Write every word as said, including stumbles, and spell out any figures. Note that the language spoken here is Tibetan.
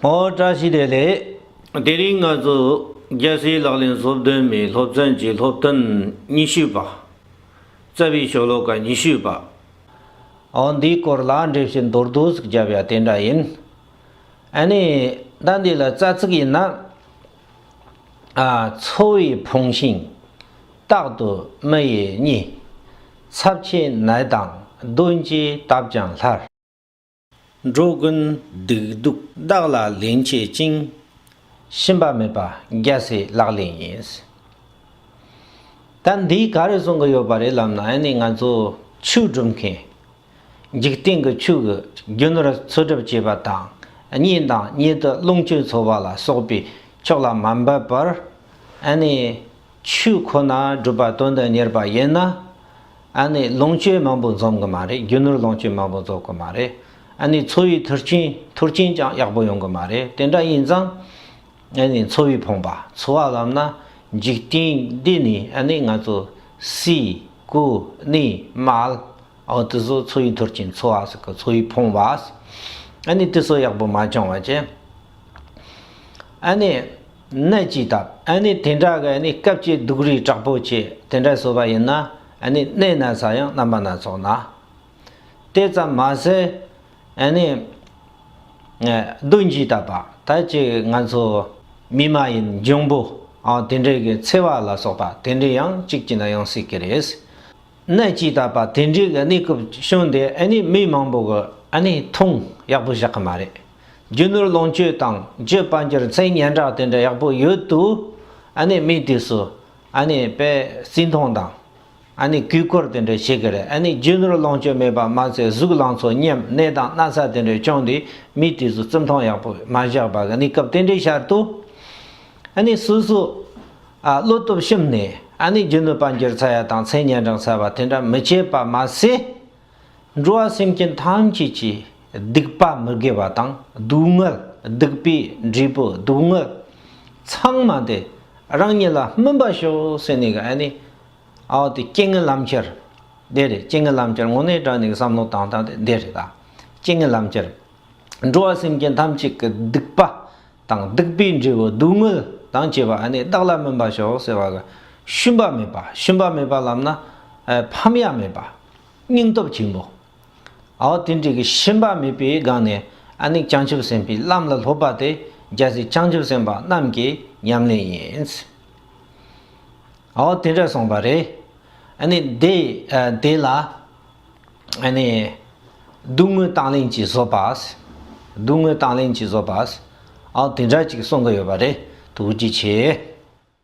ཨོ་བཀྲ་ཤིས་བདེ་ལེགས། དེ་རིང་ང་ཚོ་རྒྱལ་སྲས་ལག་ལེན་སོ་བདུན་མའི་སློབ་ཚན་གྱི་སློབ་ཐུན་ཉི་ཤུ་པ། རྩ་བའི་ཤོ་ལོ་ཀ་ཉི་ཤུ་པ། ཨོ་འདིའི་སྐོར་ལ་འགྲེལ་བཤད་མདོར་བསྡུས་ཤིག་བརྒྱབ་ཡ་དེ་འདྲ་ཡིན། ཨ་ནི་ད་འདི་ལ་རྩ་ཚིག་ཡིན་ན། ཨ། འཚོ་བའི་ཕུང་ཤིང་། རྟག་ཏུ་མི་ཡི་གཉེན། ཚབས་ཆེ་ནད་དང་གདོན་གྱིས་བཏབ་ཀྱང་སླར། འགྲོ་ཀུན་སྡིག་སྡུག་བདག་ལ་ལེན་བྱེད་ཅིང་། ཞུམ་པ་མེད་པ་རྒྱལ་སྲས་ལག་ལེན་ཡིན། ད་འདིས་ག་རེ་གསུང་གི་ཡོད་པ་རེད་ལབ་ན། ཨ་ནི་ང་ཚོ་ཆོས་སྒྲུབ་མཁན། འཇིག་རྟེན་གྱི་ཆོས་ཀྱི་རྒྱུ་ནོར་འཚོལ་སྒྲུབ་བྱེད་པ་དང་། གཉེན་དང་གཉེན་དུ་ལོངས་སྤྱོད་འཚོལ་བ་ལ་སོགས་པའི་ཕྱོགས་ལ་མ་འབད་པར། ཨ་ནི་ཆོས་ཁོ་ན་སྒྲུབ་པ་དོན་དུ་གཉེར་བ་ཡིན་ན། ཨ་ནི་ལོངས་སྤྱོད་མང་པོ་འཛོམས་གི་མ་རེད། རྒྱུ་ནོར་ལོངས་སྤྱོད་མང་པོ་འཛོམས་གི་མ་རེད། ཨ་ནི་འཚོ་བའི་མཐུན་རྐྱེན་མཐུན་རྐྱེན་ཀྱང་ཡག་པོ་ཡོང་གི་མ་རེད། དེ་འདྲ་ཡིན་ཙང་། ཨ་ནི་འཚོ་བའི་ཕོངས་པ། འཚོ་བ་ལབ་ན་འཇིག་རྟེན་འདི་ནས་ཨ་ནི་ང་ཚོ་ཟས་གོས་གནས་མལ། འོ་དེ་ཚོ་འཚོ་བའི་མཐུན་རྐྱེན། འཚོ་བ་ཟེར་གི་འཚོ་བའི་ཕོངས་པ། ཨ་ནི་དེ་ཚོ་ཡག་པོ་མ་བྱུང་བ་བྱས། ཨ་ནི་ནད་ཀྱིས་བཏབ། ཨ་ནི་དེ་འདྲ་གི་ཨ་ནི་སྐབས་ཀྱི་སྡུག་རུས་དྲག་པོ་བྱས་དེ་འདྲ་བཟོས་པ་ཡིན་ན། ཨ་ནི་ནད་ན་ཚ་ཡང་རྣམ་པ་སྣ་ཚོགས་ན། དེ་ཙམ་མ་ཟད། ཨ་ནི་གདོན་གྱིས་བཏབ་པ། ད་ཅིག་ང་ཚོ་མི་མ་ཡིན་འབྱུང་པོ། ཨ། དེ་འདྲའི་གི་འཚེ་བ་ལ་སོགས་པ་དེ་འདྲའི་ཡང་གཅིག་གཅིག་ན་ཡང་སྲིད་ཀྱི་རེད། ནད་ཀྱིས་བཏབ་པ་དེ་འདྲའི་གི་གནས་སྐབས་བྱུང་སྟེ། ཨ་ནི་མི་མང་པོ་གི་ཨ་ནི་མཐོང་ཡག་པོ་བཞག་གི་མ་རེད། རྒྱུ་ནོར་ལོངས་སྤྱོད་དང་རྒྱུ་དཔལ་འབྱོར་མཚན་སྙན་གྲགས་དེ་འདྲ་ཡག་པོ་ཡོད་དུས། ཨ་ནི་མི་དེ་ཚོ་ཨ་ནི་དཔེ་བརྩི་མཐོང་དང་། ཨ་ནི་གུས་བཀུར་དེ་འདྲ་བྱེད་ཀྱི་རེད། ཨ་ནི་རྒྱུ་ནོར་ལོངས་སྤྱོད་མེད་པ་མ་ཚད་གཟུགས་ལང་ཚོ་ཉམས། ནད་དང་ན་ཚ་དེ་འདྲ་བྱུང་སྟེ་མི་དེ་ཚོ་བརྩི་མཐོང་ཡག་པོ་མ་བཞག་པ་གི་གནས་སྐབས་དེ་འདྲའི་ཤར་དུས། ཨ་ནི་སོ་སོ། ཨ། བློ་སྟོབས་ཞུམ་ནས། ཨ་ནི་རྒྱུ་ནོར་དཔལ་འབྱོར་འཚོལ་ཡ་དང་མཚན་སྙན་གྲགས་འཚོལ་བ་དེ་འདྲ་མི་བྱེད་པ་མ་ཟད། འགྲོ་བ་སེམས་ཅན་ཐམས་ཅད་ཀྱི་སྡིག་པ་མི་དགེ་བ་དང་སྡུག་བསྔལ། སྡིག་པའི་འབྲས་བུ་སྡུག་བསྔལ་ཚང་མ་དེ་རང་ཉིད་ལ་སྨིན་པར་ཤོག་ཟེར་ནས་གི་ཨ་ནི། ཨའོ་དེ་རྐྱེན་ངན་ལམ་ཁྱེར་དེ་རེད། རྐྱེན་ངན་ལམ་ཁྱེར་དངོས་གནས་དྲང་གནས་ཀྱི་བསམ་བློ་བཏང་སྟངས་དེ་འདི་རེད་ད། རྐྱེན་ངན་ལམ་ཁྱེར། འགྲོ་བ་སེམས་ཅན་ཐམས་ཅད་ཀྱི་སྡིག་པ་དང་སྡིག་པའི་འབྲས་བུ་སྡུག་བསྔལ་དང་བཅས་པ་ཨ་ནི་བདག་ལ་སྨིན་པར་ཤོག་ཟེར་བ་གི། ཞུམ་པ་མེད་པ། ཞུམ་པ་མེད་པ་ལབ་ན། ཨ། ཕམ་ཡ་མེད་པ། སྙིང་སྟོབས་ཆེན་པོ། ཨའོ་དེ་འདྲའི་གི་ཞུམ་པ་མེད་པའི་སྒང་ནས་ཨ་ནི་བྱང་ཆུབ་སེམས་དཔའི་ལམ་ལ་སློབ་པ་དེ་རྒྱལ་སྲས་བྱང་ཆུབ་སེམས་དཔའ་རྣམས་ཀྱི་ཉམས་ལེན་ཡིན། ཨའོ་དེ་འདྲ་གསུངས་པ་རེད། ཨ་ནི་དེ། ཨ། དེ་ལ་ཨ་ནི་སྡུག་བསྔལ་དང་ལེན་གྱིས་བཟོད་པ། སྡུག་བསྔལ་དང་ལེན་གྱིས་བཟོད་པ། ཨའོ་དེ་འདྲ་ཅིག་གསུང་གི་ཡོད་པ་རེད། ཐུགས་རྗེ་ཆེ།